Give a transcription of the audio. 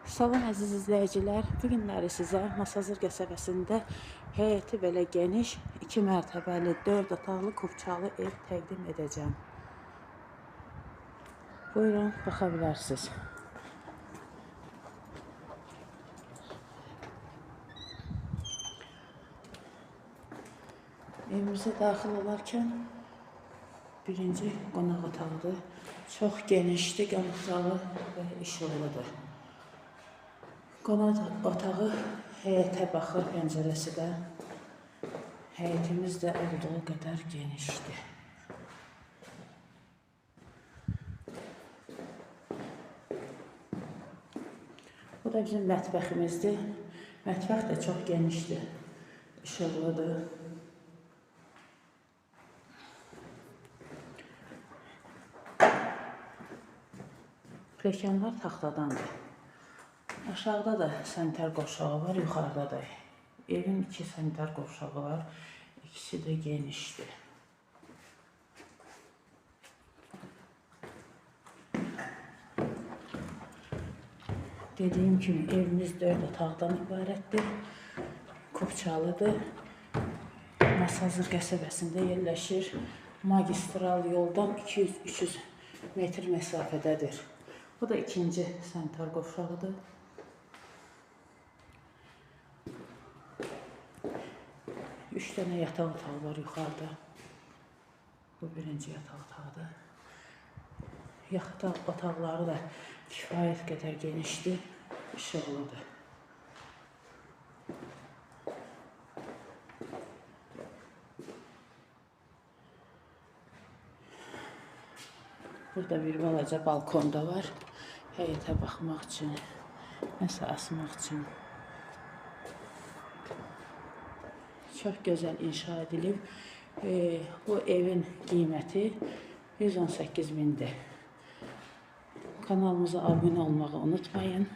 Salam əziz izləyicilər, bu günləri sizə Masazır qəsəbəsində həyəti belə geniş, 2 mərtəbəli, 4 otaqlı, kupçalı ev təqdim edəcəm. Buyurun, baxa bilərsiniz. Evimizə daxil olarkən birinci qonaq otağıdır. Çox genişdir qonaq otağı və işıqlıdır. Qonaq otağı həyətə baxır, pəncərəsi də. Həyətimiz də olduğu qədər genişdir. Bu da bizim mətbəximizdir. Mətbəx də çox genişdir, işıqlıdır. Pilləkənlər taxtadandır. Aşağıda da sanitar qovşağı var, yuxarıda da. Evin 2 sanitar qovşağı var, ikisi də genişdir. Dediyim kimi evimiz 4 otaqdan ibarətdir, kupçalıdır. Masazır qəsəbəsində yerləşir. Magistral yoldan 200-300 metr məsafədədir. Bu da ikinci sanitar qovşağıdır. Üç dənə yataq otağı var yuxarıda. Bu birinci yataq otağıdır. Yataq otaqları da kifayət qədər genişdir, işıqlıdır. Burada bir balaca balkon da var. Həyətə baxmaq üçün, nəsə asmaq üçün. Çox gözəl inşa edilib. Bu evin qiyməti 118 mindir. Kanalımıza abunə olmağı unutmayın.